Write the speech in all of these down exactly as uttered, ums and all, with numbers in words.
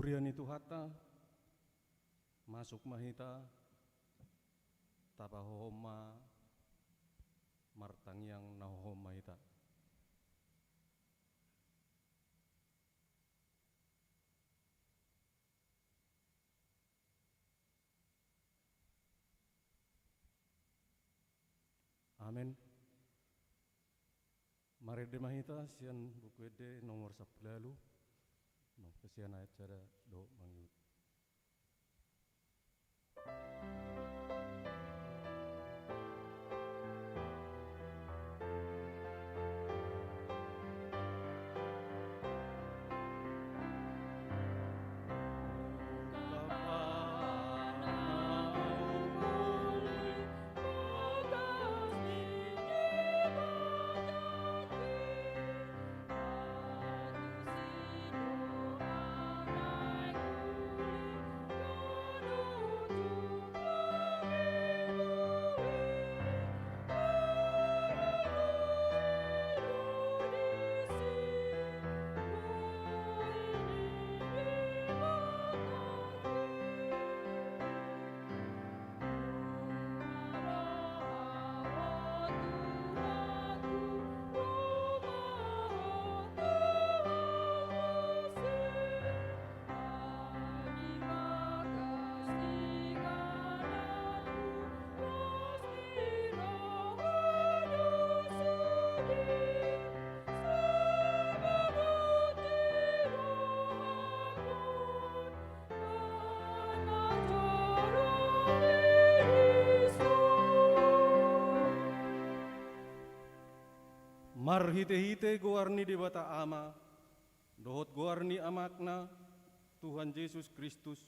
Huria ni Tuhanta, masuk ma hita, tapahohom ma martangiang na hohom ma hita. Amen. Marende ma hita sian Buku Ende nomor sampulu ualu, nunga sian ayat sada dohot mangihut. Marhitehite goar ni Debata Ama, dohot goar ni Anakna, Tuhan Jesus Kristus,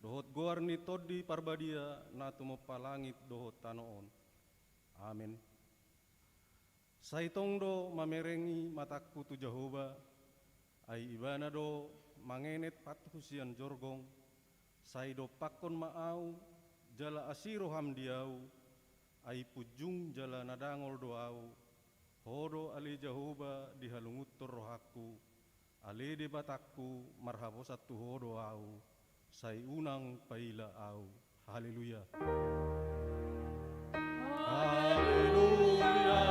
dohot goar ni Tondi Parbadia na tumompa langit dohot tano on. Amen. Sai tong do mamerengi matangku tu Jahowa, ai Ibana do mangenet pathu sian jorgong. Sai dompakkon ma ahu, jala asi roham di ahu, ai punjung jala na dangol do ahu. Ho do ale Jahowa dihalungunhon rohangku, ale Debatangku, marhaposan tu Ho do ahu, sai unang paila ahu. Haleluya. Haleluya.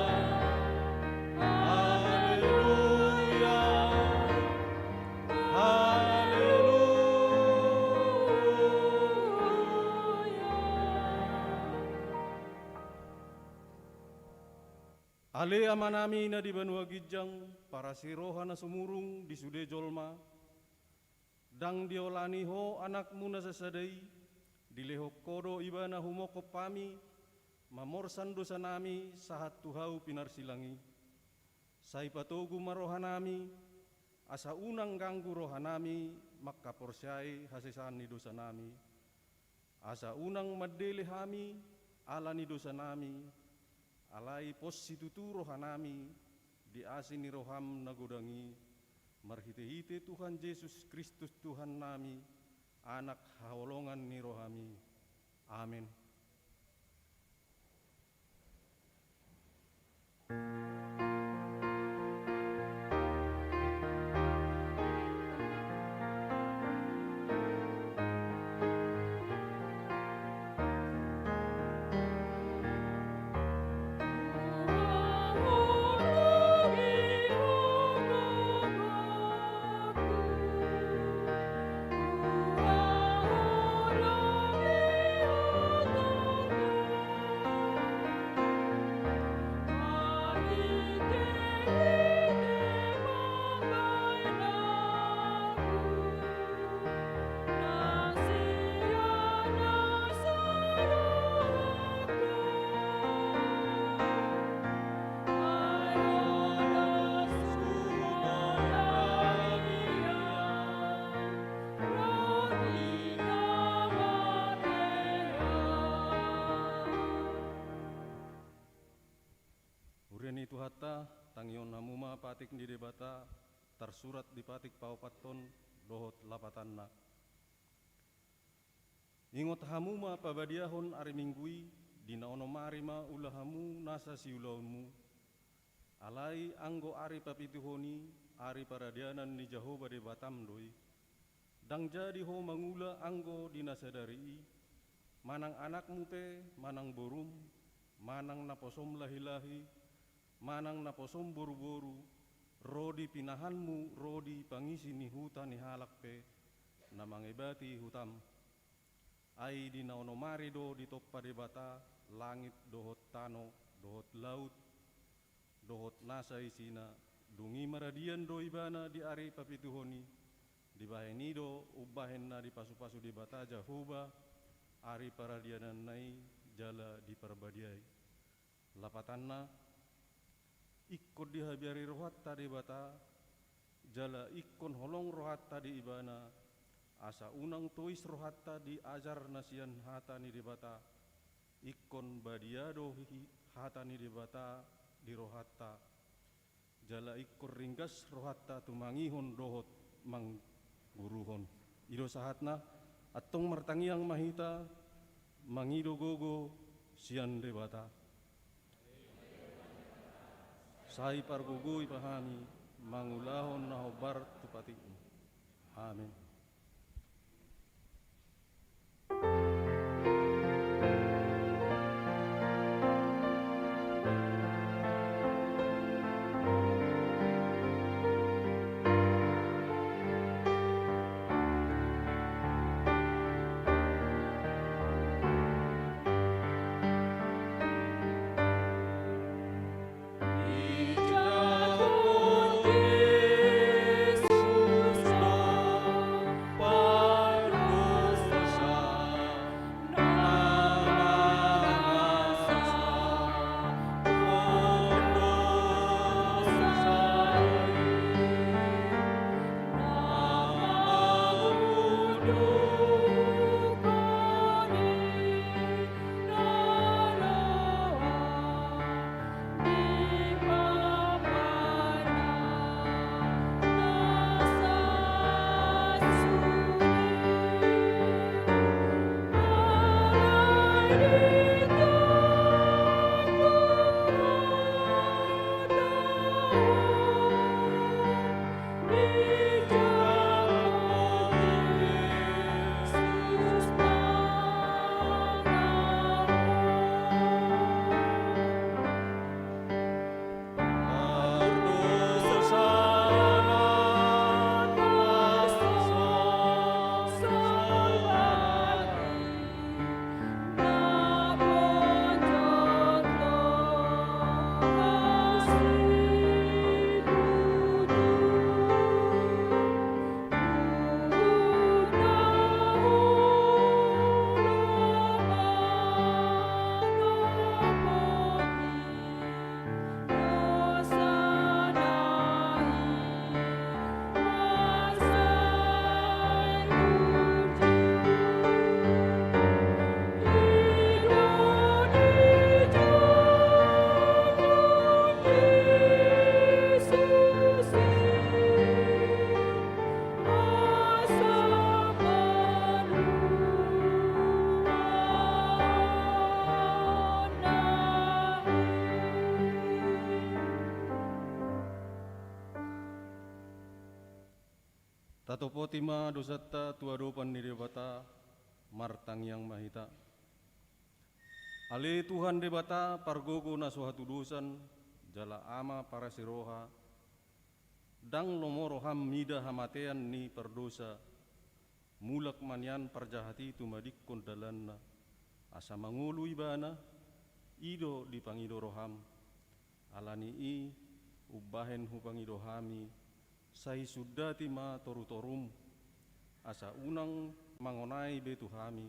Haleluya. Haleluya. Ale Amanami na di banua ginjang, parasi roha na sumurung di sude jolma, ndang diolani Ho Anakmu na sasada i, dilehon Ho do Ibana humongkop hami, mamorsan dosanami sahat tu hau pinarsilang i. Sai patogu ma rohanami, asa unang ganggu rohanami mangkaporseai hasesaan ni dosanami. Asa unang mandele hami ala ni dosanami, alai pos situtu rohanami di asi ni roham na godang i, marhitehite Tuhan Jesus Kristus Tuhannami, Anak haholongan ni rohami. Amen. Huria ni Tuhanta, tangihon hamu ma patik ni Debata, tarsurat di patik paopathon dohot lapatanna. Ingot hamu ma pabadiahon ari Minggu i, di na onom ari ma ula hamu nasa siulaonmu. Alai anggo ari papituhon i, ari paradianan ni Jahowa Debatam do i. Ndang jadi ho mangula anggo di na sadari i, manang anakmu pe, manang borum, manang naposom lahilahi, manang naposom boruboru, ro di pinahanmu, ro di pangisi ni huta ni halak pe, na mangebati hutam. Ai di na onom ari do ditompa Debata langit dohot tano, dohot laut, dohot nasa isina, dung i maradian do ibana di ari papituhon i, dibahen i do umbahen na dipasupasu Debata Jahowa ari paradiananna i jala diparbadiai. Lapatanna, ingkon dihabiari rohanta Debata, jala ingkon holong rohanta di ibana, asa unang tois rohanta di ajar na sian hata ni Debata, ingkon badia do hi-, hata ni Debata di rohanta, jala ingkon ringgas rohanta tumangihon dohot mangguruhon. I do sahatna, antong martangiang ma hita mangido gogo sian Debata. Sai pargogoi ma hami mangulahon na hombar tu patikmu. Amen. Tatopoti ma dosanta tu adopan ni Debata, martangiang ma hita. Ale Tuhan Debata, pargogo na so hatudosan, jala Ama parasi roha, ndang lomo roham mida hamatean ni pardosa, mulak ma nian parjahat i tumadingkon dalanna, asa mangolu ibana, i do dipangido roham. Ala ni i, umbahen hupangido hami, sai sundati ma torutorum, asa unang mangonai be tu hami,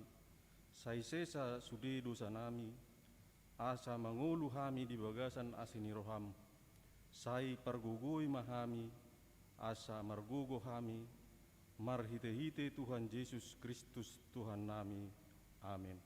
sai sesa sude dosanami, asa mangolu hami di bagasan asi ni roham, sai pargogoi ma hami, asa margogo hami, marhitehite Tuhan Jesus Kristus Tuhannami. Amen.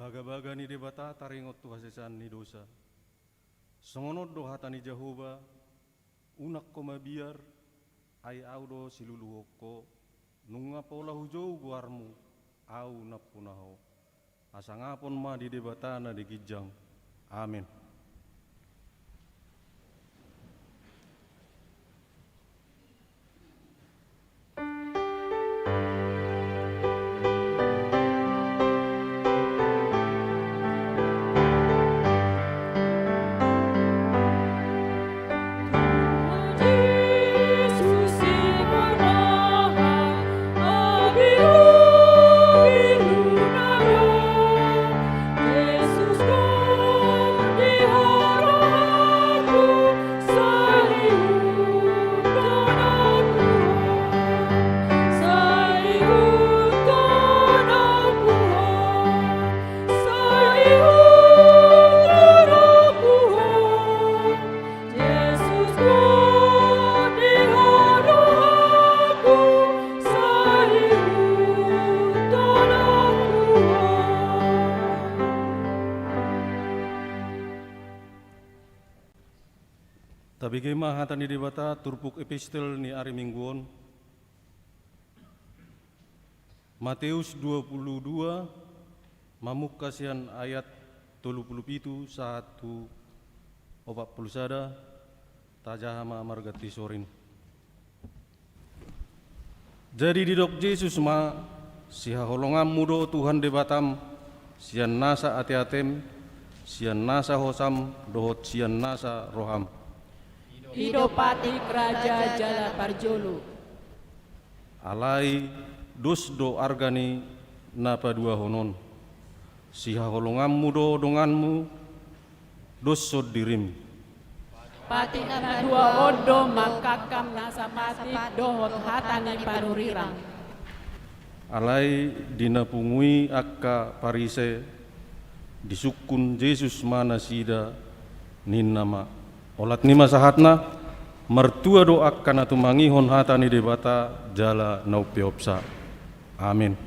Bagabaga ni Debata taringot tu hasesaan ni dosa. Songon on do hata ni Jahowa: Unang ho mabiar, ai Ahu do siluluhon ho. Nunga pola hujou goarmu, Ahu nampuna ho. Hasangapon ma di Debata na di ginjang. Amen. Tabege ma hata ni Debata turpuk epistel ni ari Minggu on. Mateus dua puluh dua, mamungka sian ayat tolu puluh pitu sahat tu opat puluh sada, tajaha ma marganti sorin. Jadi didok Jesus ma: Sihaholonganmu do Tuhan Debatam, sian nasa ateatem, sian nasa hosam, dohot sian nasa roham. I do patik, raja jala parjolo. Alai dos do arga ni na paduahon on: Sihaholonganmu do donganmu, doshon dirim. Patik na paduahon on do mangkangkam nasa patik dohot hata ni panurirang. Alai di na pungu i angka Parise, disungkun Jesus ma nasida, ninna ma: Olat ni ma sahatna, martua do angka na tumangihon hata ni Debata jala na umpeopsa. Amen.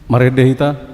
Marende hita.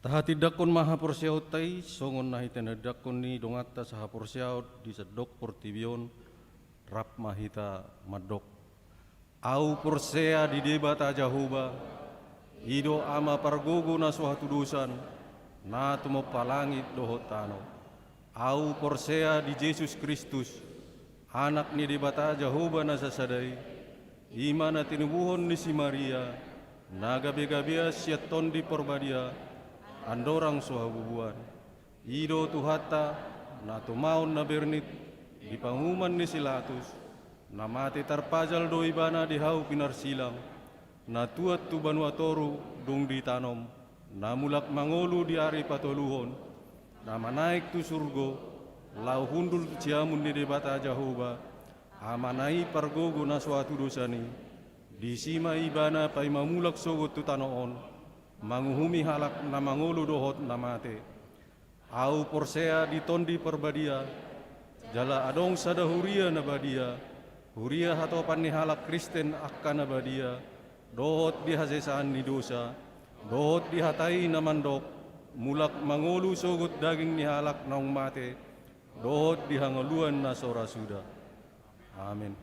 Tahatindangkon ma haporseaonta i songon na hinahatindangkon ni donganta sahaporseaon di sandok portibi on. Rap ma hita mandok: Ahu porsea di Debata Jahowa, i do Ama pargogo na so hatudosan, na tumompa langit dohot tano. Ahu porsea di Jesus Kristus, Anak ni Debata Jahowa na sasada i, i ma na tinubuhon ni si Maria, na gabegabean sian Tondi Parbadia, andorang so habubuan. I do Tuhanta, na tumaon na bernit di panguhuman ni si Latus, na mate tarpajal do ibana di hau pinarsilang, na tuat tu banua toru dung ditanom, na mulak mangolu di ari patoluhon, na manaek tu surgo, laho hundul tu siamun ni Debata Jahowa, Amana i pargogo na so atudosan i. Disi ma ibana paima mulak sogot tu tano on, manguhumi halak na mangolu dohot na mate. Ahu porsea di Tondi Parbadia, jala adong sada huria na badia, huria hatopan ni halak Kristen angka na badia, dohot di hasesaan ni dosa, dohot di hata i na mandok, mulak mangolu sogot daging ni halak naung mate, dohot di hangoluan na so ra suda. Amen.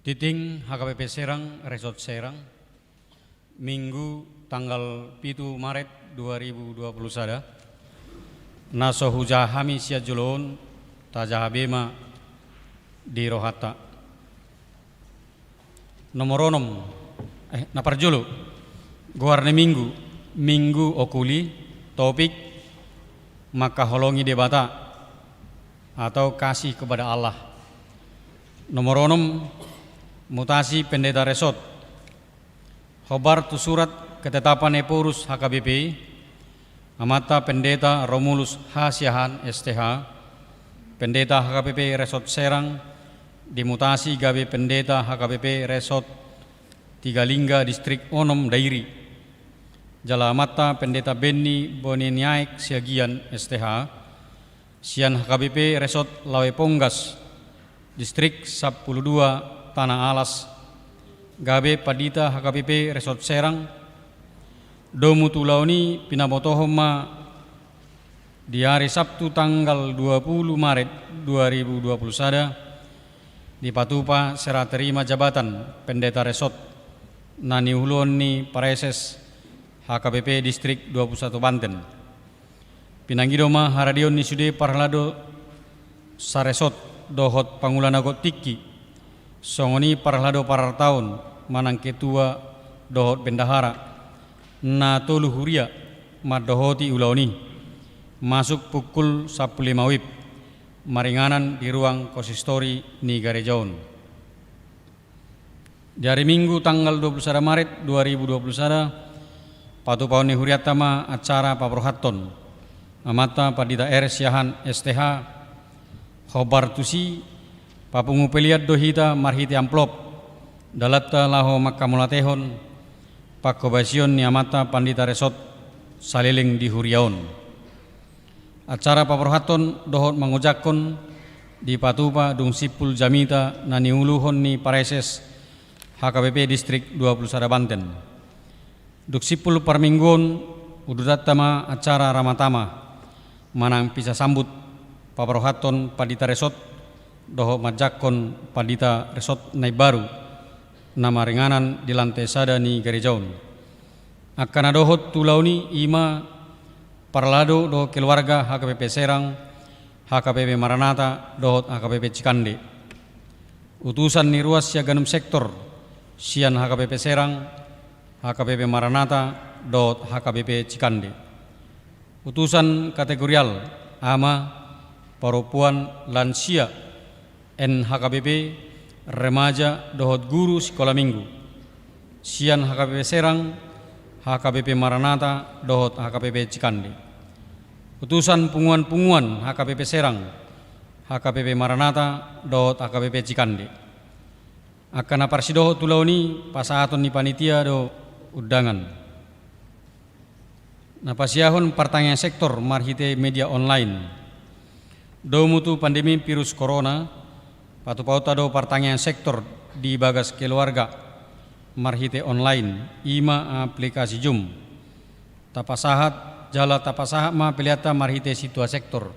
Tingting H K B P Serang, Resort Serang, Minggu tanggal pitu Maret dua ribu dua puluh sada, na so hujaha hami sian jolo on, tajaha be ma di rohanta. Nomor onom, eh, na parjolo, goar ni Minggu, Minggu Okuli, topik, mangkaholongi Debata, atau kasih kepada Allah. Nomor onom, mutasi pendeta resort. Hombar tu surat ketetapan Ephorus H K B P, amanta Pendeta Romulus H. Siahaan, S T H, Pendeta H K B P Resort Serang, dimutasi gabe Pendeta H K B P Resort Tiga Lingga Distrik Onom Dairi. Jala amanta Pendeta Benny Boneniaek Siagian, S T H, sian H K B P Resort Lawe Ponggas, Distrik Sampulu Dua Tanah Alas, gabe pandita H K B P Resort Serang, domu tu ulaon i pinabotohon ma di ari Sabtu tanggal dua puluh Maret dua ribu dua puluh sada, dipatupa serah terima jabatan Pendeta Resort na niuluhon ni Praeses H K B P Distrik Dua Puluh Satu Banten. Pinangido ma haradeon ni sude parhalado saresort dohot pangula na gok tingki, songon i parhalado parartaon manang ketua dohot bendahara, na tolu huria mandohoti ulaon i, masuk pukul sampulu lima wib, maringanan di ruang konsistori ni gareja on. Di ari Minggu tanggal dua puluh sada Maret dua ribu dua puluh sada, patupaon ni hurianta ma acara paborhathon amanta Pandita R. Siahaan, S T H. Hombar tusi, papungu pelean do hita marhite amplop dalanta laho manghamauliatehon panghobasion ni amanta Pandita Resort saleleng di huria on. Acara paborhathon dohot mangojakhon dipatupa dung simpul jamita na niuluhon ni Praeses H K B P Distrik Dua Puluh Sada Banten. Dung simpul parmingguon, udutanta ma acara ramatama manang pisa sambut paborhathon Pandita Resort dohot manjakhon Pandita Resort na imbaru na maringanan di lante sada ni gareja on. Angka na dohot tu ulaon i, i ma parhalado dohot keluarga H K B P Serang, H K B P Maranata dohot H K B P Cikande. Utusan ni ruas sian ganup sektor sian H K B P Serang, H K B P Maranata dohot H K B P Cikande. Utusan kategorial, ama, parompuan, lansia, N H K B P, remaja dohot guru sikola minggu, sian H K B P Serang, H K B P Maranata dohot H K B P Cikande. Utusan punguan-punguan H K B P Serang, H K B P Maranata dohot H K B P Cikande. Angka na parsidohot tu ulaon i, pasahaton ni panitia do undangan. Na pasiahon partangiangan sektor marhite media online. Domu tu pandemi virus corona, patupaonta do partangiangan sektor di bagas keluarga, marhite online, i ma aplikasi Zoom. Tapasahat, jala tapasahat ma peleanta marhite sintua sektor.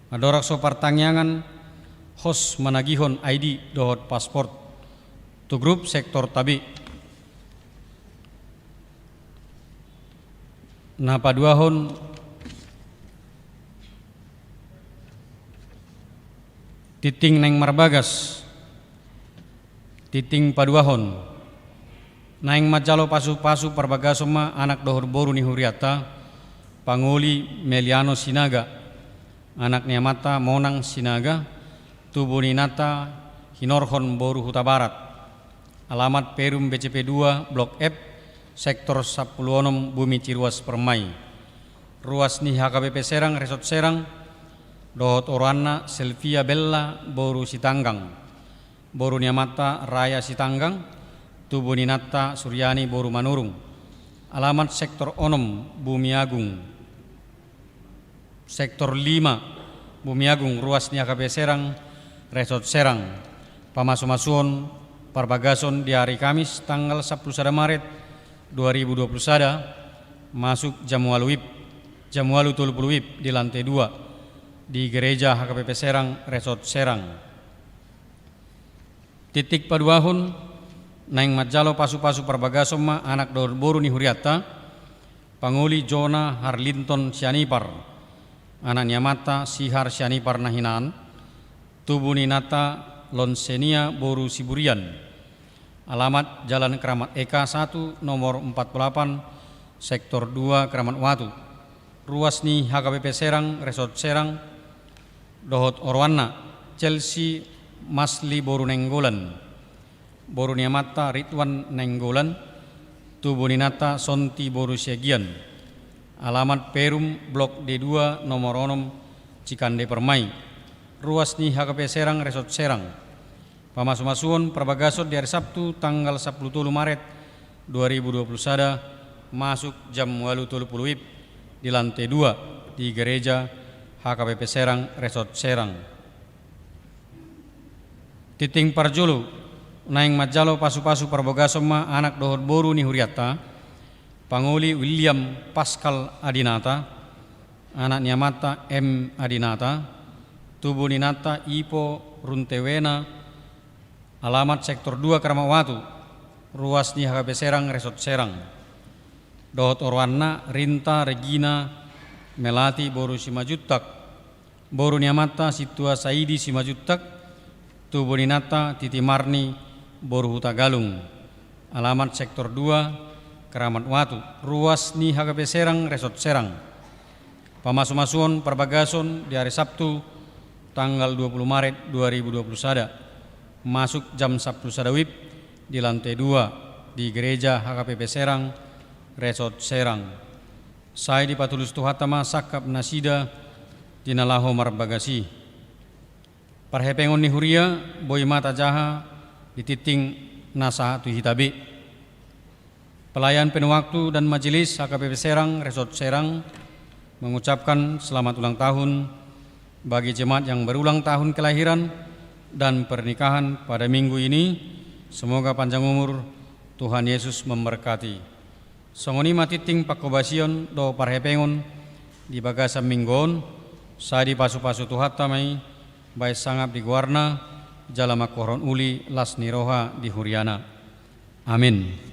Andorang so partangiangan, host managihon I D dohot paspor tu grup sektor tabe. Na paduahon, tingting naeng marbagas. Tingting paduahon, naeng manjalo pasupasu parbagason ma anak dohot boru ni hurianta, pangoli Meliano Sinaga, anak ni amanta Monang Sinaga, tubu ni inanta Hinorhon boru Hutabarat. Alamat Perum B C P dua, Blok F, Sektor sampulu onom, Bumi Ciruas Permai. Ruas ni H K B P Serang, Resort Serang, dohot oroanna Selvia Bella boru Sitanggang, boru ni amanta Raya Sitanggang, tubu ni inanta Suryani boru Manurung. Alamat Sektor onom, Bumi Agung. Sektor lima, Bumi Agung, ruas ni H K B P Serang, Resort Serang. Pamasumasuon parbagason di ari Kamis tanggal sampulu sada Maret dua ribu dua pulu sada, masuk jam ualu WIB, jam ualu tolu pulu WIB di lantai dua, di Gereja H K B P Serang, Resort Serang. Tingting paduahon, naeng manjalo pasupasu parbagason ma anak dohot boru ni hurianta, pangoli Jona Harlinton Sianipar, anak ni amanta Sihar Sianipar na hinan, tubu ni inanta Lonsenia boru Siburian. Alamat Jalan Keramat Eka satu, nomor empat puluh delapan, Sektor dua, Keramat Watu. Ruas ni H K B P Serang, Resort Serang, dohot oroanna Chelsea Masli boru Nainggolan, boru ni amanta Ridwan Nainggolan, tubu ni inanta Sonti boru Siagian. Alamat Perum, Blok D dua, nomor onom, Cikande Permai. Ruas ni H K B P Serang, Resort Serang. Pamasumasuon parbagason di ari Sabtu tanggal sampulu tolu Maret dua ribu dua pulu sada, masuk jam ualu tolu pulu WIB di lantai dua, di Gereja H K B P Serang, Resort Serang. Tingting parjolo, naeng manjalo pasupasu parbagason ma anak dohot boru ni hurianta, pangoli William Pascal Adinata, anak ni amanta M Adinata, tubu ni inanta Ipo Runtewena, alamat Sektor dua, Keramat Watu, ruas ni H K B P Serang, Resort Serang. Dohot oroanna Rinta Regina Melati boru Simanjuntak, boru ni amanta Sintua Saidi Simanjuntak, tubu ni inanta Titi Marni boru Hutagalung. Alamat Sektor dua, Keramat Watu, ruas ni H K B P Serang, Resort Serang. Pamasumasuon parbagason di ari Sabtu tanggal dua pulu Maret dua ribu dua pulu sada, masuk jam sampulu sada WIB di lantai dua, di Gereja H K B P Serang, Resort Serang. Sai dipatulus Tuhanta ma sangkap nasida di na laho marbagas i. Parhepengon ni huria, boi ma tajaha di tingting na sahat tu hita be. Pelayan penuh waktu dan majelis H K B P Serang, Resort Serang, mengucapkan selamat ulang tahun bagi jemaat yang berulang tahun kelahiran dan pernikahan pada minggu ini. Semoga panjang umur, Tuhan Yesus memberkati. Songon i ma tingting pangkobasion dohot parhepengon di bagasan minggu on, sai dipasupasu Tuhanta ma i, baen sangap di goarna, jala mangkorhon uli las ni roha di huriana. Amin.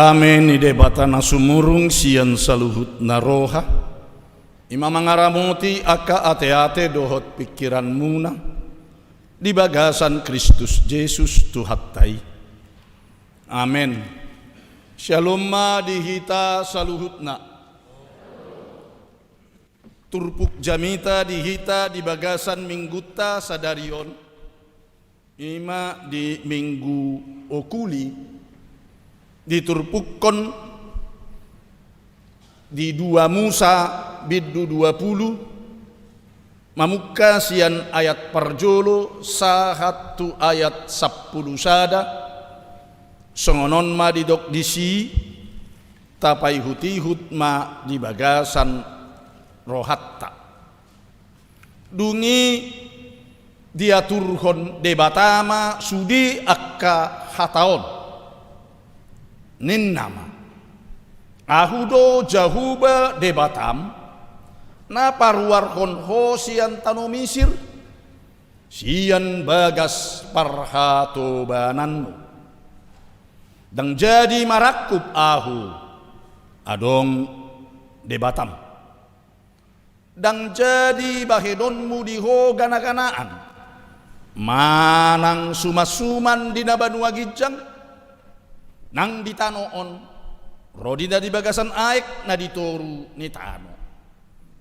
Dame ni Debata na sumurung sian saluhutna roha, i ma mangaramoti angka ateate dohot pingkiranmuna di bagasan Kristus Jesus Tuhanta i. Amen. Syalom ma di hita saluhutna. Turpuk jamita di hita di bagasan minggunta sadari on, i ma di Minggu Okuli, diturpukkon di dua Musa bindu dua pulu, mamungka sian ayat parjolo sahat tu ayat sampulu sada. Songon on ma didok disi, tapaihutihut ma di bagasan rohanta. Dung i diaturhon Debata ma sude angka hata on. Ninna ma: Ahu do Jahowa Debatam, na paruarhon ho sian tano Misir, sian bagas parhatobananmu. Ndang jadi marangkup Ahu adong Debatam. Ndang jadi bahenonmu di ho ganaganaan, manang sumansuman di na banua ginjang, nang di tano on, ro di na di bagasan aek na di toru ni tano.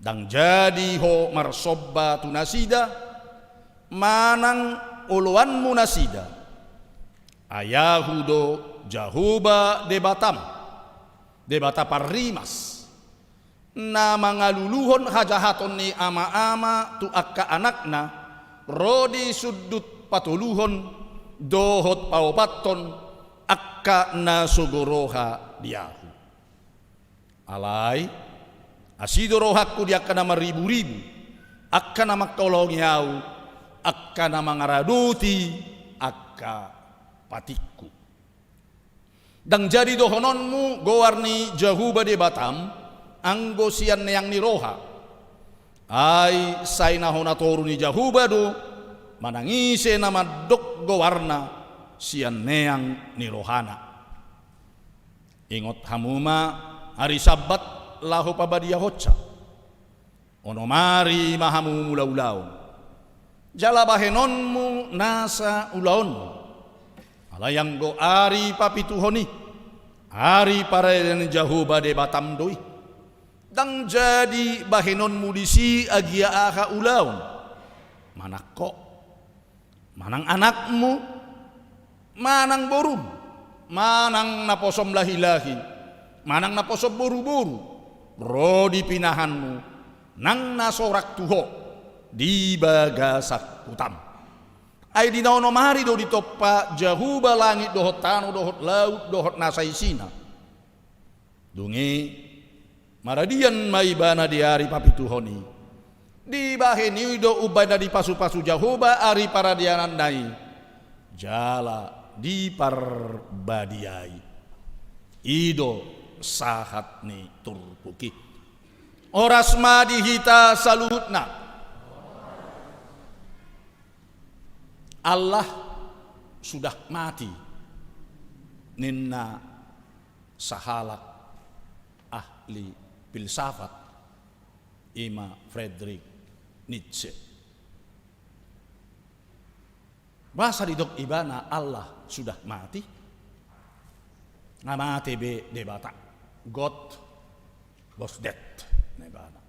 Ndang jadi ho marsomba tu nasida, manang oloanmu nasida. Ai Ahu do Jahowa Debatam, Debata parrimas, na mangaluluhon hajahaton ni amaama tu angka anakna, ro di sundut patoluhon dohot paopathon angka na sogo roha di Ahu. Alai asi do rohangku di angka na marriburibu, angka na mangkaholongi Ahu, angka na mangaradoti angka patikku. Ndang jadi dohononmu goar ni Jahowa Debatam anggo sian neang ni roha. Ai sai na hona toru ni Jahowa do, manang ise na mandok goarna sian neang ni rohana. Ingot hamu ma ari Sabbat laho pabadiahonsa. Onom ari ma hamu mulaulaon, jala bahenonmu nasa ulaonmu. Alai anggo ari papituhon i, ari paradianan ni Jahowa Debatam do i. Ndang jadi bahenonmu disi agia aha ulaon, manang ho, manang anakmu, manang borum, manang naposom lahilahi, manang naposom boruboru, ro di pinahanmu, nang na sorang tu ho di bagasan hutam. Ai di na onom ari do ditompa Jahowa langit dohot tano dohot laut dohot na saisina. Dung i maradian ma ibana di ari papituhon i. Dibahen i do umbahen na dipasupasu Jahowa ari paradiananna i, jala diparbadiai. I do sahat ni turpuk i. Horas ma di hita saluhutna. Allah sudah mati, ninna sahalak ahli filsafat, i ma Friedrich Nietzsche. Boasa didok ibana Allah sudah mati? Nga mate be Debata. God was dead, ninna ibana.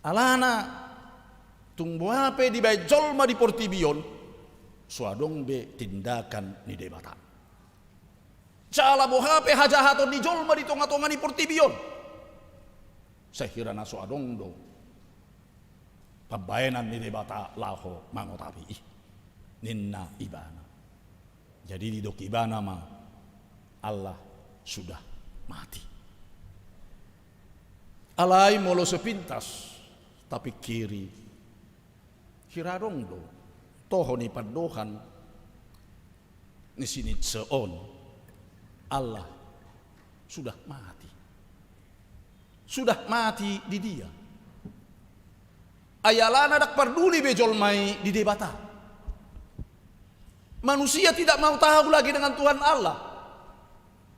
Alana tung boha pe dibahen jolma di portibi on, so adong be tindakan ni Debata. Jala boha pe hajahaton ni jolma di tongatonga ni portibi on, sai hira na so adong do pambahenan ni Debata laho mangotapi i, ninna ibana. Jadi didok ibana ma Allah sudah mati. Alai molo sepintas tapingkiri, hira adong do toho ni pandohan ni si Nietzsche on, Allah sudah mati. Sudah mati di dia? Ai alana ndang parduli be jolma i di Debata. Manusia tidak mau tahu lagi dengan Tuhan Allah.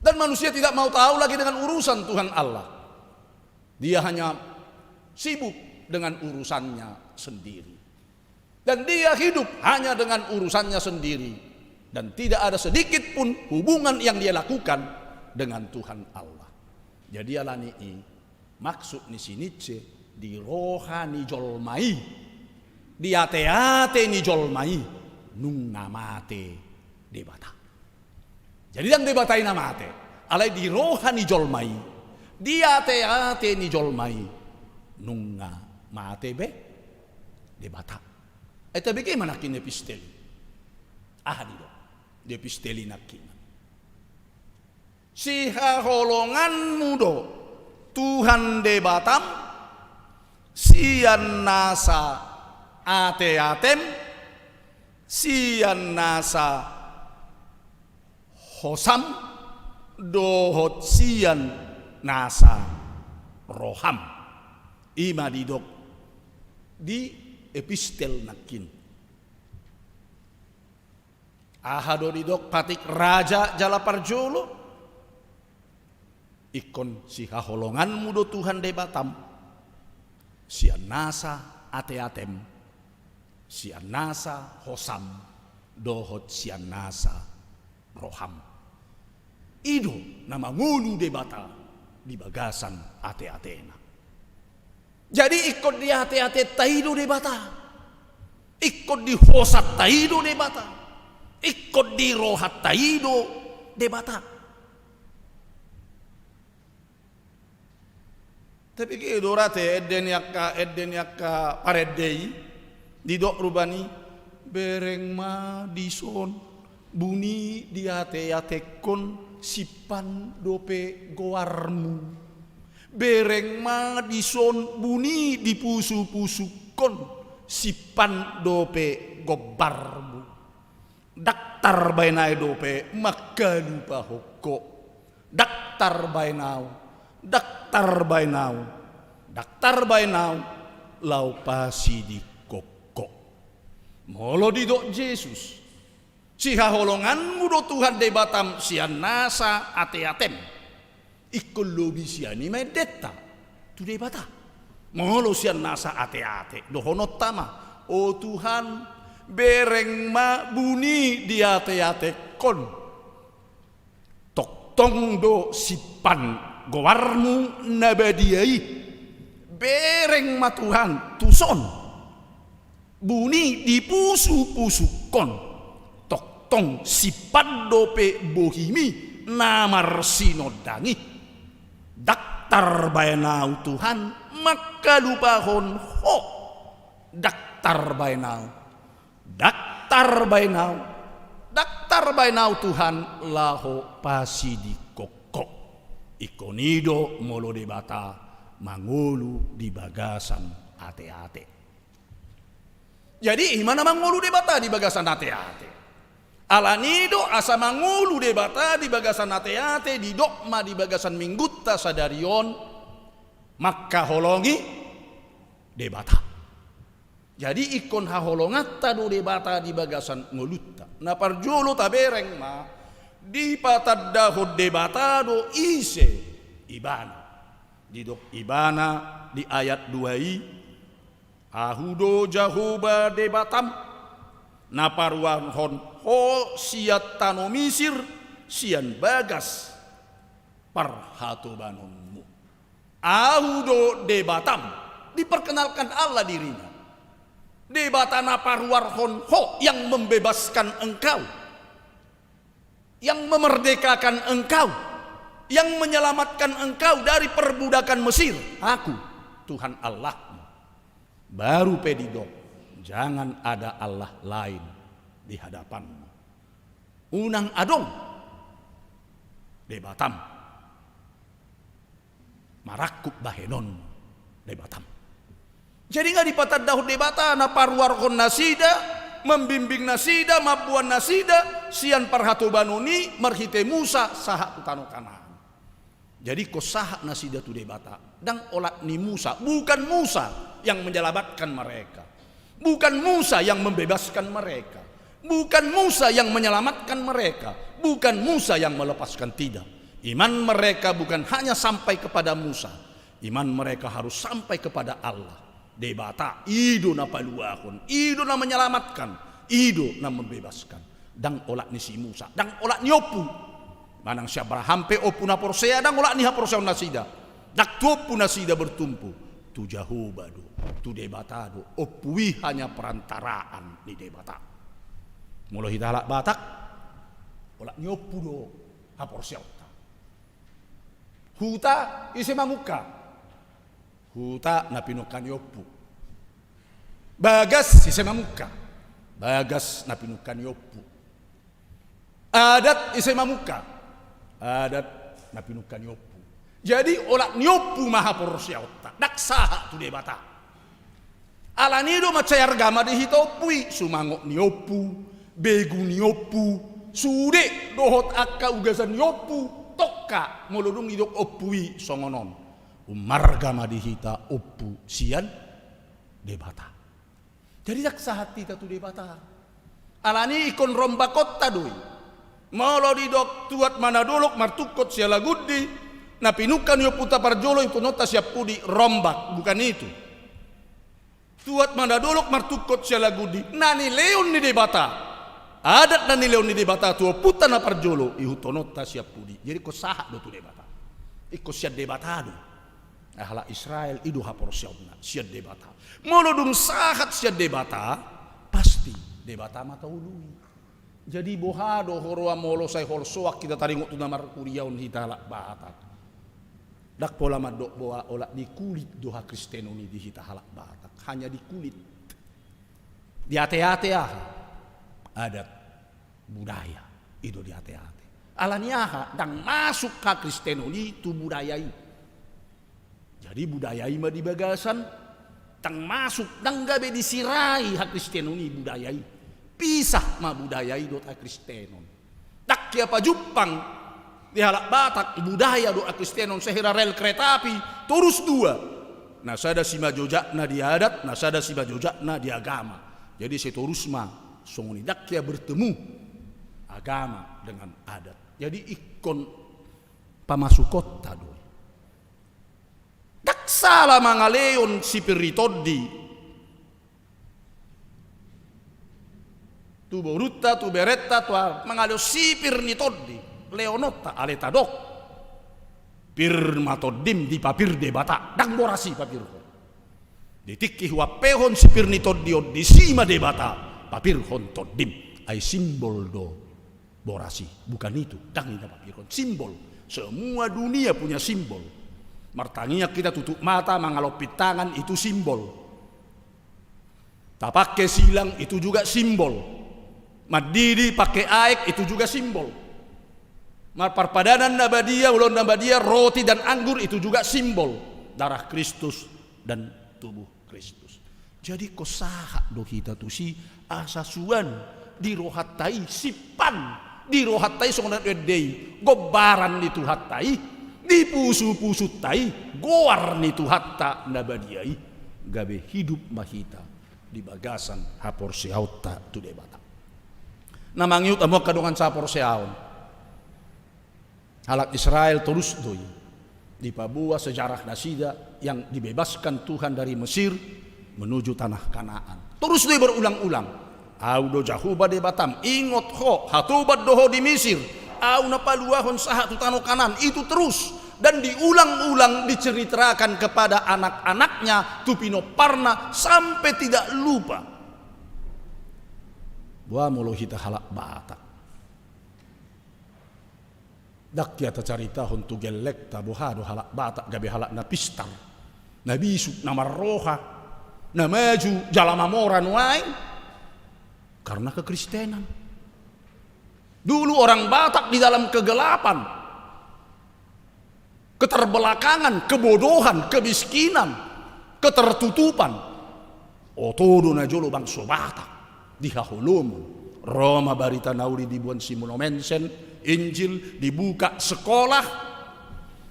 Dan manusia tidak mau tahu lagi dengan urusan Tuhan Allah. Dia hanya sibuk dengan urusannya sendiri. Dan dia hidup hanya dengan urusannya sendiri. Dan tidak ada sedikit pun hubungan yang dia lakukan dengan Tuhan Allah. Jadi alani i, maksud ni si Nietzsche, di roha ni jolma i, di ateate ni jolma i, nunga mate Debata. Jadi ndang Debata i na mate, alai di roha ni jolma i, di ateate ni jolma i, nunga mate be Debata. Ai tabege ma nangkin epistel i. Aha didok di epistel i nangkinan? Sihaholonganmu do Tuhan Debatam, sian nasa ateatem, sian nasa hosam, dohot sian nasa roham. I ma didok di epistel nangkin. Aha do didok patik raja jala parjolo? Ingkon sihaholonganmu do Tuhan Debatam, sian nasa ateatem, sian nasa hosam, dohot sian nasa roham. I do na mangolu Debata di bagasan ateatena. Jadi ingkon di ateatenta i do Debata. Ingkon di hosanta i do Debata. Ingkon di rohanta i do Debata. Tapi ge do rate ende ni angka, ende ni angka parende i, didok rupani, bereng ma dison, buni diateatehon, simpan dope goarmu. Bereng ma dison, buni dipusupusuhon, simpan dope gombarmu. Ndang tarbaen ahu dope mangkalupahon ho. Ndang tarbaen ahu, ndang tarbaen ahu, ndang tarbaen ahu laho pasidinghon ho. Molo didok Jesus, sihaholonganmu do Tuhan Debatam sian nasa ateatem. Ingkon lobi sian i ma endenta tu Debata. Molo sian nasa ateate, dohononta ma, o Tuhan, bereng ma buni diateatehon. Tongtong do simpan goarmu na badia i. Bereng ma Tuhan tuson. Buni dipusupusuhon, tongtong simpan dope bohimi na marsinondang i. Ndang tarbaen ahu Tuhan mangkalupahon ho. Ndang tarbaen ahu, ndang tarbaen ahu, ndang tarbaen ahu Tuhan laho pasidinghon ho. Ingkon i do molo Debata mangolu di bagasan ateate. Jadi i ma na mangolu Debata di bagasan ateate. Alani do asa mangolu Debata di bagasan ateate, didok ma di bagasan minggunta sadari on, mangkaholongi Debata. Jadi ingkon haholonganta do Debata di bagasan ngolunta. Na parjolo tabereng ma, dipatandahon Debata do ise Ibana. Didok Ibana di ayat dua i, Ahu do Jahowa Debatam, na paruarhon ho sian tano Misir, sian bagas parhatobanonmu. Ahu do Debatam, diperkenalkan Allah dirinya. Debata na paruarhon ho, yang membebaskan engkau, yang memerdekakan engkau, yang menyelamatkan engkau dari perbudakan Mesir, Aku, Tuhan Allahmu. Baru pe didok, jangan ada Allah lain di hadapanmu. Unang adong Debatam marangkup bahenon Debatam. Jadi nga dipatandahon Debata na paruarhon nasida, membimbing nasida, mamboan nasida sian parhatobanon i marhite Musa sahat tu tano Kanaan. Jadi ingkon sahat nasida tu Debata. Ndang olat ni Musa, bukan Musa yang menyelamatkan mereka. Bukan Musa yang membebaskan mereka. Bukan Musa yang menyelamatkan mereka. Bukan Musa yang melepaskan, tidak. Iman mereka bukan hanya sampai kepada Musa, iman mereka harus sampai kepada Allah. Debata, i do na paluahon, i do na menyelamatkan, i do na membebaskan. Ndang olat ni si Musa, ndang olat ni ompu. Manang si Abraham pe ompu na porsea, ndang olat ni haporseaon nasida. Ndang tu ompu nasida bertumpu, tu Jahowa do, tu Debata do. Ompu i hanya perantaraan ni Debata. Molo hita halak Batak, olat ni ompu do haporseaonta. Huta, ise mamungka? Huta na pinungka ni ompu. Bagas, ise mamungka? Bagas na pinungka ni ompu. Adat, ise mamungka? Adat na pinungka ni ompu. Jadi, olat ni ompu ma haporseaonta, ndang sahat tu Debata. Alani i do mansai arga ma di hita ompu i, sumangot ni ompu, begu ni ompu, sude dohot angka ugasan ni ompu, tongka molo dung didok ompu i songon on. Umarga ma di hita ompu sian Debata. Jadi ndang sahat hita tu Debata. Alani i ingkon rombakonta do i. Molo didok tuat ma na dolok martungkot sialagundi, na pinungka ni ompunta parjolo ihuthononta sian pudi, rombak, bukan itu. Tuat ma na dolok martungkot sialagundi, na nilehon ni Debata. Adat na nilehon ni Debata tu ompunta na parjolo ihuthononta sian pudi. Jadi ingkon sahat do tu Debata. Ingkon sian Debata do. Halak Israel i do haporseaonna sian Debata. Molo dung sahat sian Debata, pasti Debata ma taoloi. Jadi boha do huroha molo sai holsoan hita taringot tu na marhuriaon hita halak Batak? Ndang pola mandok boha olat ni kulit do hakristenon i di hita halak Batak, hanya di kulit. Di ateate aha? Adat, budaya, i do di ateate. Alani aha? Ndang masuk hakristenon i tu budaya i. Jadi budaya i ma di bagasan, ndang masuk, ndang gabe disirai hakristenon i budaya i. Pisah ma budaya i dohot hakristenon. Ndang hea pajumpang di halak Batak budaya dohot hakristenon, sahira rel kereta api torus dua. Na sada simajojakna di adat, na sada simajojakna di agama. Jadi sai torus ma songon i, ndang hea bertemu agama dengan adat. Jadi ingkon pamasukonta do i. Ndang sala mangalehon sipir ni tondi tu borunta, tu berenta, tu a-, mangalehon sipir ni tondi, lehononta, alai tadok: Pir ma tondim, dipapir Debata. Ndang boras i papirhon. Di tingki huampehon sipir ni tondi on, disi ma Debata papirhon tondim. Ai simbol do boras i, bukan itu, ndang i na papirhon, simbol. Semua dunia punya simbol. Martangiang hita tutup mata, mangalompit tangan, itu simbol. Tapake silang, itu juga simbol. Mandidi pake aek, itu juga simbol. Marparpadanan na badia, ulaon na badia, roti dan anggur, itu juga simbol darah Kristus dan tubuh Kristus. Jadi ingkon sahat do hita tusi, asa suan di rohanta i, simpan di rohanta i songon na ende i gombaran ni Tuhanta i, di pusupusunta i goar ni Tuhanta na badia i, gabe hidup ma hita di bagasan haporseaonta tu Debata. Na mangihut hamu angka dongan sahaporseaon. Halak Israel torus do i dipaboa sejarah nasida yang dibebaskan Tuhan dari Mesir menuju tanah Kanaan. Torus do i berulang-ulang: Ahu do Jahowa Debatam, ingot ho, hatoban do ho di Misir, Ahu na paluahon sahat tu tano Kanaan. Itu terus, dan diulang-ulang, diceritakan kepada anak-anaknya tu pinomparna sampe tidak lupa. Boha molo hita halak Batak? Ndang hea tacaritahon tu gellengta boha do halak Batak, gabe halak na pistar, na bisuk, na marroha, na maju jala mamora nuaeng karena kekristenan. Dulu orang Batak di dalam kegelapan, keterbelakangan, kebodohan, kemiskinan, ketertutupan. Oto do najolo bangso Batak di haholomon. Ro ma barita na uli diboan si Mono Mensen, Injil, dibuka sekolah,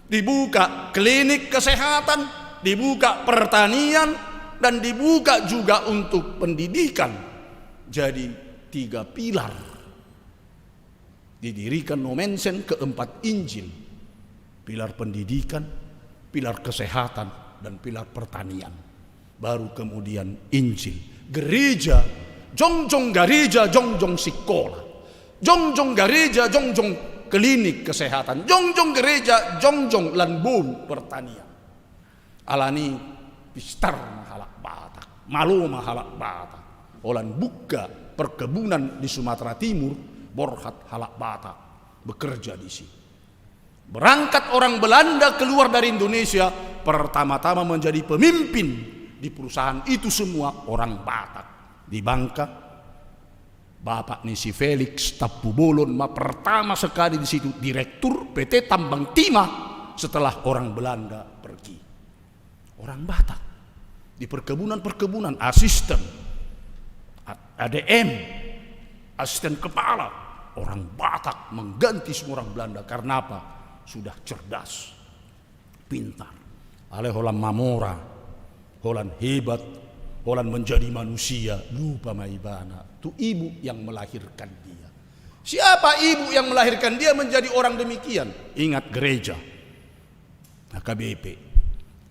dibuka klinik kesehatan, dibuka pertanian, dan dibuka juga untuk pendidikan. Jadi tiga pilar didirikan Mono Mensen, keempat Injil. Pilar pendidikan, pilar kesehatan, dan pilar pertanian. Baru kemudian Injil. Gereja, jongjong gereja, jongjong sikola. Jongjong gereja, jongjong klinik kesehatan. Jongjong gereja, jongjong lan boru pertanian. Alani pistar ma halak Batak, malo ma halak Batak. Holan buka perkebunan di Sumatera Timur, borhat halak Batak bekerja di sini. Berangkat orang Belanda keluar dari Indonesia, pertama-tama menjadi pemimpin di perusahaan itu semua orang Batak. Di Bangka, bapak ni si Felix Tampubolon ma pertama sekali di situ direktur P T Tambang Timah setelah orang Belanda pergi. Orang Batak. Di perkebunan-perkebunan, asisten, A-, A D M, asisten kepala, orang Batak mengganti semua orang Belanda. Karena apa? Sudah cerdas, pintar. Alai holan mamora, holan hebat, holan menjadi manusia, lupa ma ibana tu ibu yang melahirkan dia. Siapa ibu yang melahirkan dia menjadi orang demikian? Ingat gereja. H K B P,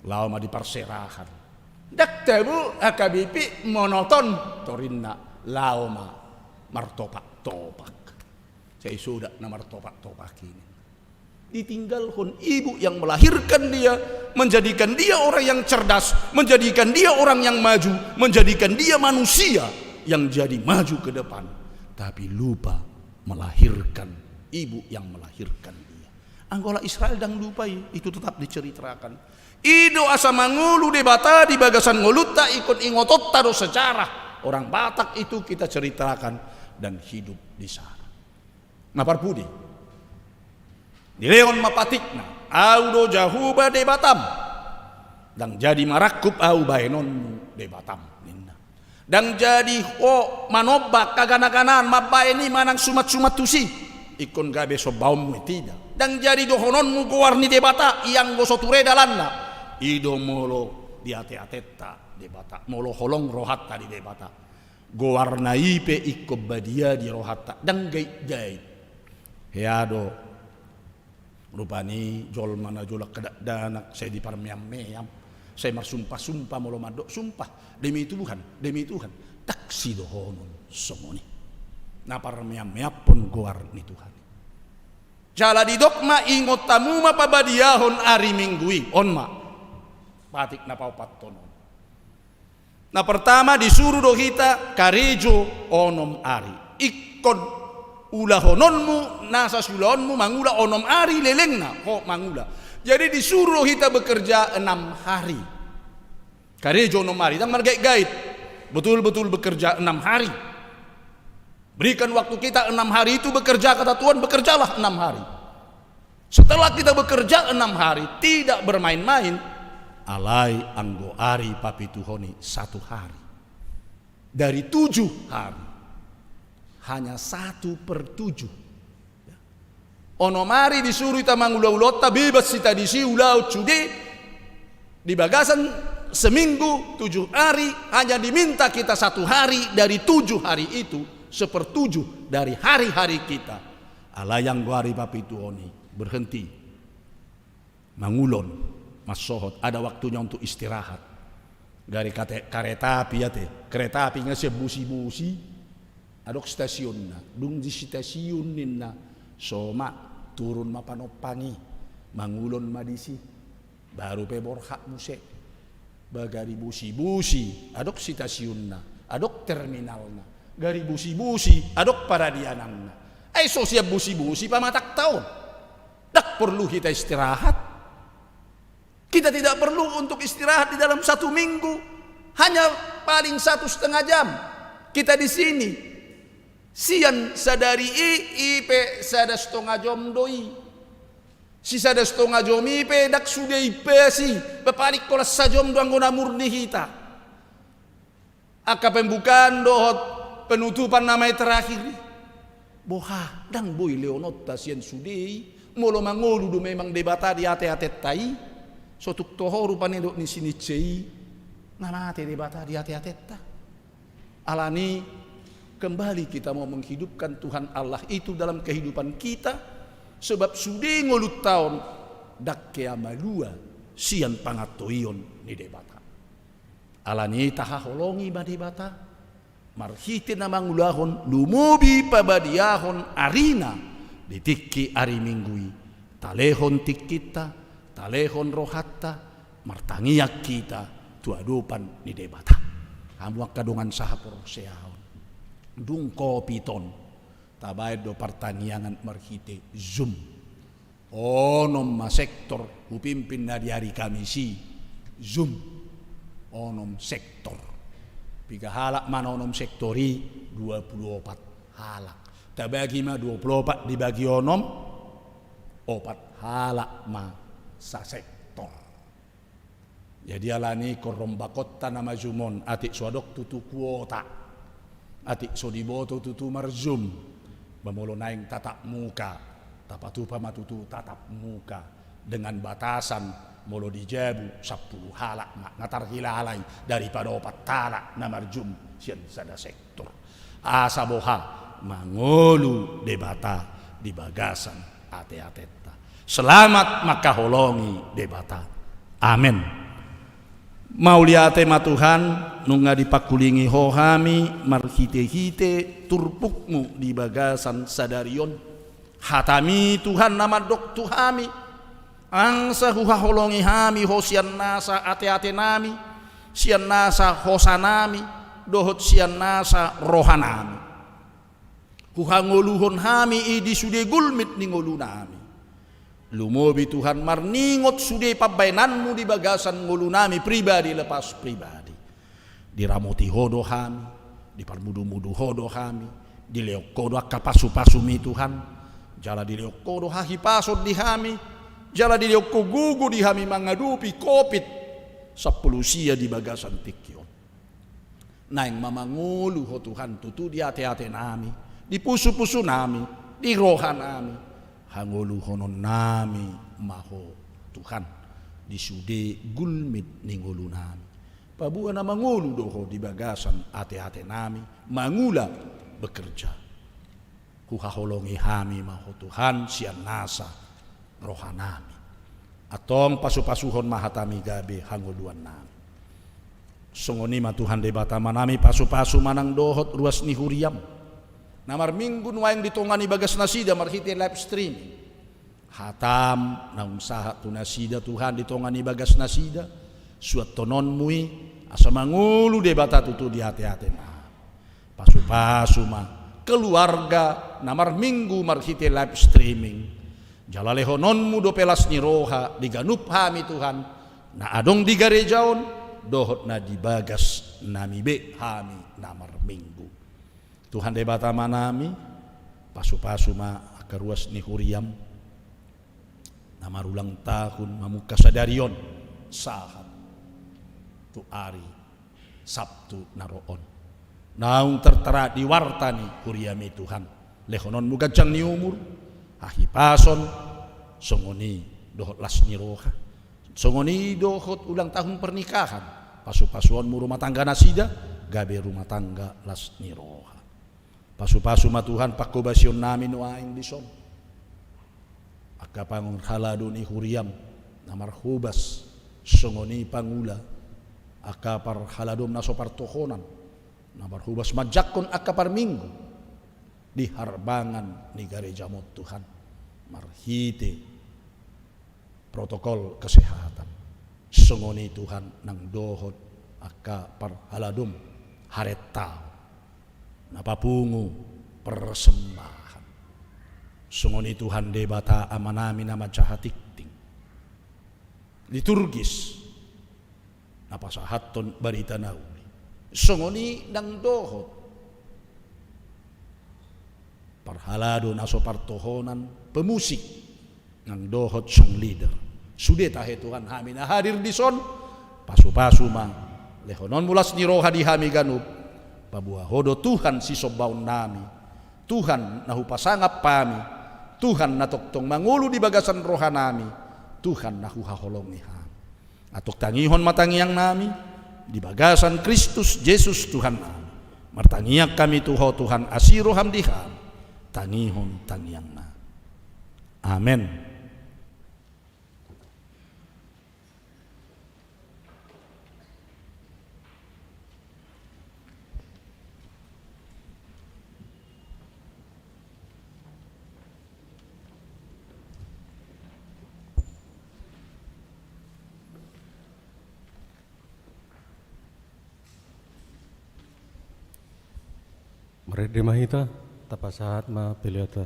laho ma di parserahan. Ndang tabo H K B P monoton, torinna laho ma martopak-topak. Sai sodak na martopak-topak i. Ditinggalhon ibu yang melahirkan dia, menjadikan dia orang yang cerdas, menjadikan dia orang yang maju, menjadikan dia manusia yang jadi maju ke depan. Tapi lupa melahirkan ibu yang melahirkan dia. Anggo halak Israel ndang lupa i, itu tetap diceritakan. I do asa mangolu Debata di bagasan ngolunta, ingkon ingotonta do sejarah. Orang Batak itu kita ceritakan dan hidup di sana. Na parpudi. Dilehon ma patikna, Ahu do Jahowa Debatam. Ndang jadi marangkup Ahu bahenonmu Debatam, ninna. Ndang jadi ho manomba hagana-ganaan, mambahen i manang sumat-sumat tusi. Ingkon gabe sombaonmu i, tidak. Ndang jadi dohononmu goar ni Debata i anggo so ture dalanna. I do molo di ate-atenta Debata, molo holong rohanta di Debata. Goarna i pe ingkon badia di rohanta, ndang gait-gait. Hea do. Rupani jolma na jolo dakdanak, sai diparmeam-meam, sai marsumpah-sumpah molo mandok sumpah, demi Tuhan, demi Tuhan, ndang sidohonon songon i. Na parmeam-meampon goar ni Tuhan. Jala didok ma, ingot hamu ma pabadiahon ari Minggu i, on ma. Patik na paopathon on. Na pertama, disuru do hita karejo onom ari. Ingkon ulahononmu nasa siulaonmu mangula onom ari lelengna ho mangula. Jadi disuru do hita bekerja enam hari. Karejo onom ari, ndang margait-gait. Betul-betul bekerja enam hari. Berikan waktu kita enam hari itu bekerja, kata Tuhan, bekerjalah enam hari. Setelah kita bekerja enam hari, tidak bermain-main, alai anggo ari papituhon i satu hari. Dari tujuh hari, hanya satu per tujuh. Onom ari disuru hita mangula ulaonta, bebas hita disi ulaon sude. Di bagasan seminggu tujuh hari, hanya diminta kita satu hari dari tujuh hari itu, sepertujuh dari hari-hari kita. Alai anggo ari papituhon i, berhenti. Mangulon, mansohot, ada waktunya untuk istirahat. Gari kate, kareta api ate, kereta api nga sian bosi-bosi. Adong stasionna, dung di stasiun ninna, so ma, turun ma panompang i, mangulon ma disi. Baru pe borhat muse. Ba gari bosi-bosi, adong stasiunna, adong terminalna. Gari bosi-bosi, adong paradiananna. Ai so sian bosi-bosi pamatangta on. Ndang porlu hita istirahat. Kita tidak perlu untuk istirahat di dalam satu minggu. Hanya paling satu setengah jam. Kita di sini. Sian sadari i, i pe sada stonga jom do i. Sisada stonga jom i pe ndang sude i pasi, paling holan sajom do anggo na murni hita. Angka pembukaan dohot penutupan nama i terakhir i. Boha, ndang boi lehononta sian sude i, molo mangolu do memang Debata di ate-atenta i, so tung toho rupani dok ni si Nietzsche i, na mate Debata di ate-atenta. Alani, kembali kita mau menghidupkan Tuhan Allah itu dalam kehidupan kita, sebab sude ngolunta on ndang hea malua sian pangantoion ni Debata. Alani i tahaholongi ma Debata, marhite na mangulahon lumobi pabadiahon arina di tingki ari Minggu i, talehon tingkinta, talehon rohanta, martangiang hita tu adopan ni Debata. Hamu angka dongan sahaporseaon, dung Covid on, tabaen do partangiangan marhite Zoom. Onom ma sektor hupimpin na di ari Kamis i, Zoom. Onom sektor. Piga halak ma na onom sektor i? Dua pulu opat halak. Tabagi ma dua pulu opat dibagi onom, opat halak ma sasektor. Jadi alani i ingkon rombakonta nama Zoom on, atik so adong tutu kuota, atik so diboto tutu mar-Zoom, ba molo naeng tatap muka, tapatupa ma tutu tatap muka dengan batasan molo di jabu sampulu halak ma na tarhilala i, daripada opat halak na mar-Zoom sian sada sektor. Asa boha mangolu Debata di bagasan ateatenta. Selamat mangkaholongi Debata. Amen. Mauliate ma Tuhan, nunga dipangkulingi Ho hami marhitehite turpukmu di bagasan sadari on. Hatami Tuhan na mandok tu hami, angsa huhaholongi hami Ho sian nasa ateatenami, sian nasa hosanami, dohot sian nasa rohanami. Huhangoluhon hami i di sude gulmit ni ngolunami. Lumobi Tuhan marningot sude pambahenanmu di bagasan ngolunami pribadi lepas pribadi. Diramoti Ho do hami, diparmudumudu Ho do hami, dilehon Ho do angka pasupasumi Tuhan, jala dilehon Ho do hahipason di hami, jala dilehon Ho gogo di hami mangadopi Covid sampulu sia di bagasan tingki on. Naeng ma mangolu Ho Tuhan tutu di ateatenami, di pusupusunami, di rohanami. Hangoluhononnami ma Ho Tuhan di sude gulmit ni ngolunami. Paboa na mangolu do Ho di bagasan ateatenami, mangula, bekerja. Huhaholongi hami ma Ho Tuhan sian nasa rohanami. Antong pasupasuhon ma hatami gabe hangoluannami. Songon i ma Tuhan Debata Amanami, pasupasu ma nang dohot ruas ni huriam na marminggu nuaeng di tonga ni bagas nasida marhite live streaming. Hatam naung sahat tu nasida Tuhan di tonga ni bagas nasida, suanhononmu i asa mangolu Debata tutu di ateatenami. Pasupasu ma keluarga na marminggu marhite live streaming. Jala lehononmu dope las ni roha di ganup hami Tuhan, na adong di gareja on, dohot na di bagas nami be hami na marminggu. Tuhan Debata Amanami, pasupasu ma angka ruas ni huriam na marulang tahun mamungka sadari on sahat tu ari Sabtu na ro on. Naung tertera di warta ni huriami Tuhan, lehononmu ganjang ni umur, hahipason, songon i dohot las ni roha. Songon i dohot ulang tahun pernikahan, pasupasuonmu rumah tangga nasida, gabe rumah tangga las ni roha. Pasupasu ma Tuhan pangkobasionnami nuaeng dison. Angka parhalado ni huriam na marhobas, songon i pangula, angka parhaladom na so partohonan, na marhobas manjangkon angka parminggu di harbangan ni garejam on Tuhan, marhite protokol kesehatan. Songon i Tuhan nang dohot angka parhaladom harentaon na papungu persembahan. Songon i Tuhan Debata Amanami na manjaha tingting liturgis na pasahathon barita na uli. Songon i nang dohot parhalado na so partohonan, pemusik, nang dohot song leader. Sude tahe Tuhan hami na hadir dison, pasupasu ma, lehononmu las ni roha di hami ganup, paboa Ho do Tuhan sisombaonnami, Tuhan na hupasangap hami, Tuhan na tongtong mangolu di bagasan rohanami, Tuhan na huhaholongi hami. Antong tangihon ma tangiangnami di bagasan Kristus Jesus Tuhannami. Martangiang hami tu Ho Tuhan, asi roham di hami, tangihon tangiangnami. Amen. Rade ma hita, tapasahat ma peleanta.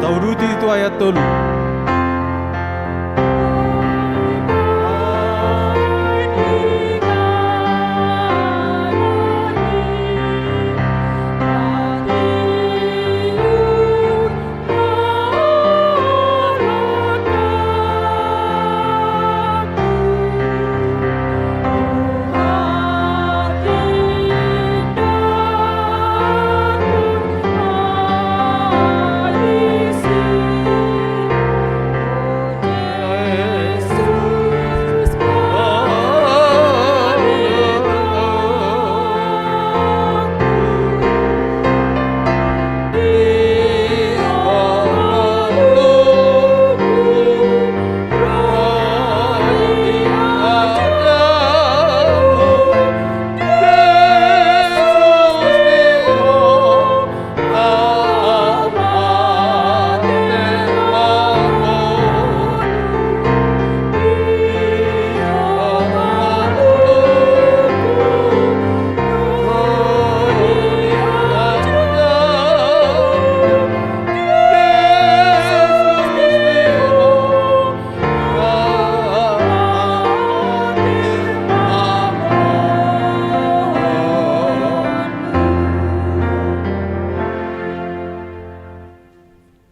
Tauduti tu ayat tolu.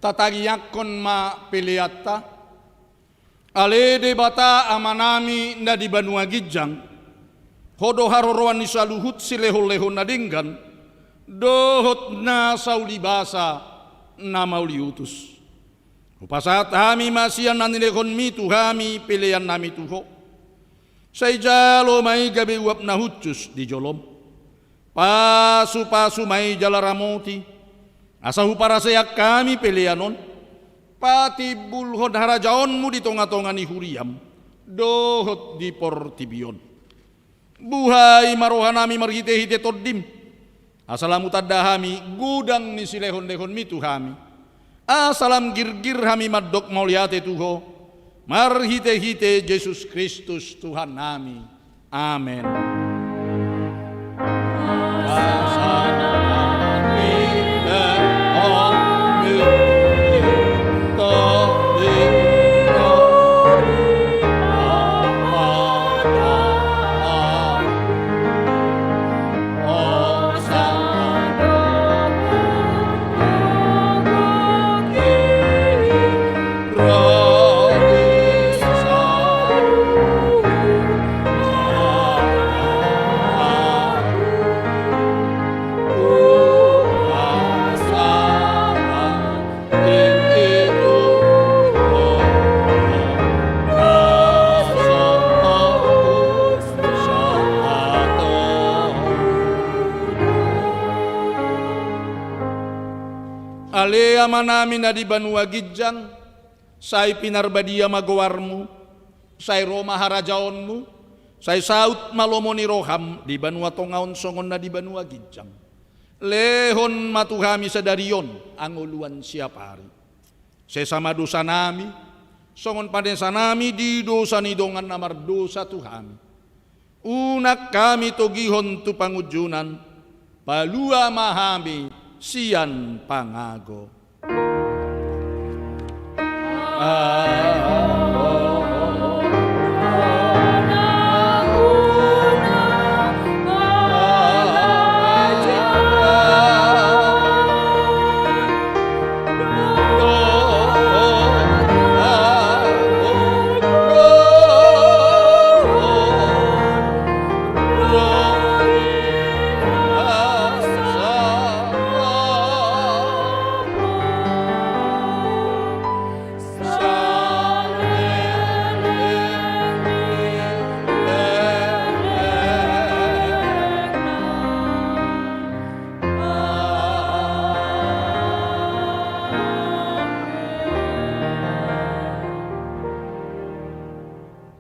Tatarianghon ma peleanta. Ale Debata Amanami na di banua ginjang, Ho do haroroan ni saluhut silehonlehon na denggan dohot na saulibasa na mauliutus. Hupasahat hami ma sian na nilehonMi tu hami peleannami tu Ho. Sai jalo ma i gabe uap na hushus di joloM. Pasupasu ma i jala ramoti, asa huparaseak hami pelean on, patimbulhon harajaonmu di tongatonga ni huriam dohot di portibi on. Buhai ma rohanami marhitehite Tondim, asa lam hutanda hami godang ni silehonlehonmi tu hami, asa lam girgir hami mandok mauliate tu Ho, marhitehite Jesus Kristus Tuhannami. Amen. Ale Amanami na di banua ginjang, sai pinarbadia ma goarmu, sai ro ma harajaonmu, sai saut ma lomo ni roham di banua tonga on songon na di banua ginjang. Lehon ma tu hami sadari on hangoluan siapari. Sesa ma dosanami, songon panesanami di dosa ni dongan na mardosa tu hami. Unang hami togihon tu pangunjunan, palua ma hami sian pangago.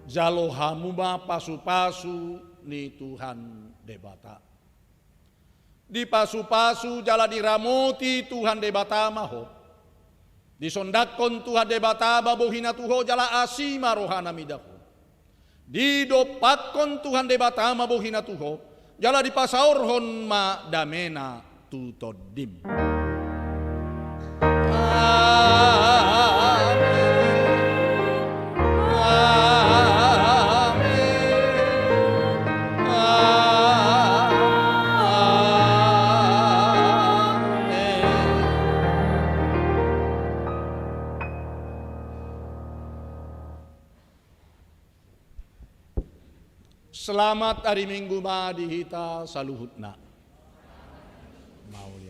Jalo hamu ma pasupasu ni Tuhan Debata. Dipasupasu jala diramoti Tuhan Debata ma ho. Disondangkon Tuhan Debata ma bohina tu ho jala asi ma rohana mida ho. Didompakkon Tuhan Debata ma bohina tu ho jala dipasaorhon ma damena tu tondim. Amen. Amen. Amen. Selamat hari Minggu ma di hita saluhutna. Mauliate.